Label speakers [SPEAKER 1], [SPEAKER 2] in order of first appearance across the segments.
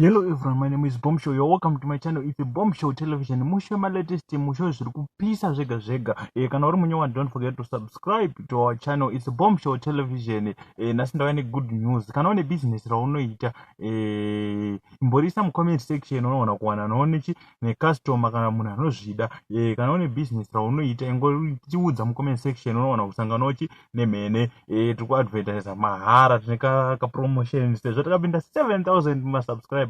[SPEAKER 1] Hello everyone, my name is Bomb Show. You're welcome to my channel. It's a Bomb Show Television. Musho my latest musho zviri kupisa zvega zvega. Eh, kana uri munyowa don't forget to subscribe to our channel. It's a Bomb Show Television. Eh, nhasi ndauya ne good news. Kana une business raunoita, eh, imborisa mu comment section unoona kuwana noone chi ne customer kana munhu anozvida. Eh, kana une business raunoita ingotiudza mu comment section unoona kusangana chi nemhene e, tiri kuadvertisa mahara tine kapromotion sezvo takapinda 7000 masubscribers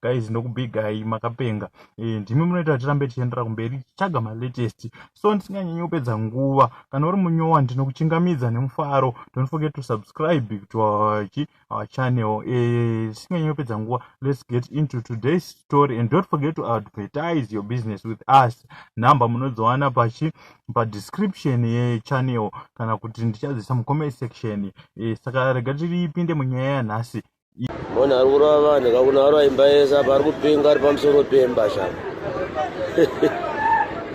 [SPEAKER 1] guys ndokubigai makapenga e, ndimi munoita tirambe tichiendera kumberi tichitsvaga malatest so ndisinganyanyi kupedza nguva kana uri munyowa ndinokuchingamidza nemufaro don't forget to subscribe to our, our channel eh, tisinganyanyi kupedza nguva let's get into today's story and don't forget to advertise your business with us nhamba munodziwana pachi padescription yechannel kana kuti ndichadzisa mucomment section e, saka rega tiripinde munyaya yanhasi
[SPEAKER 2] Munhu ari kurova vanhu kakuna arova imba yese apa ari kupinga ari pamusoro pemba shama.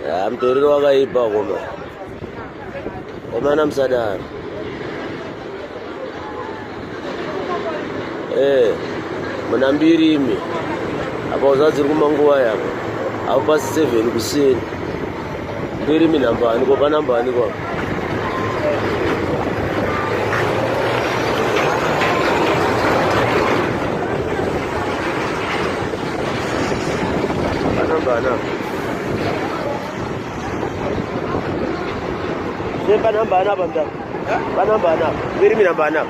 [SPEAKER 2] Ya mutoriro wakaipa koma. Komana musadaro. Eh, muna mbiri imi. Apa uzadziri kumanguva yako. Apo pasi 7 kuseni. Mbiri imi namba ani ko panamba ani ko. Panamba ana. Se panamba ana apa mdaka. Panamba ana. Mbiri imi namba ana.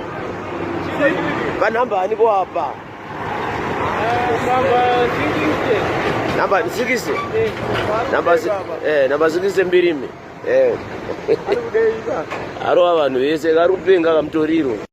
[SPEAKER 2] Panamba ani ko apa. Namba 60. Namba eh namba 60 mbiri imi. Eh. Arova vanhu vese kari kupenga kamutoriro.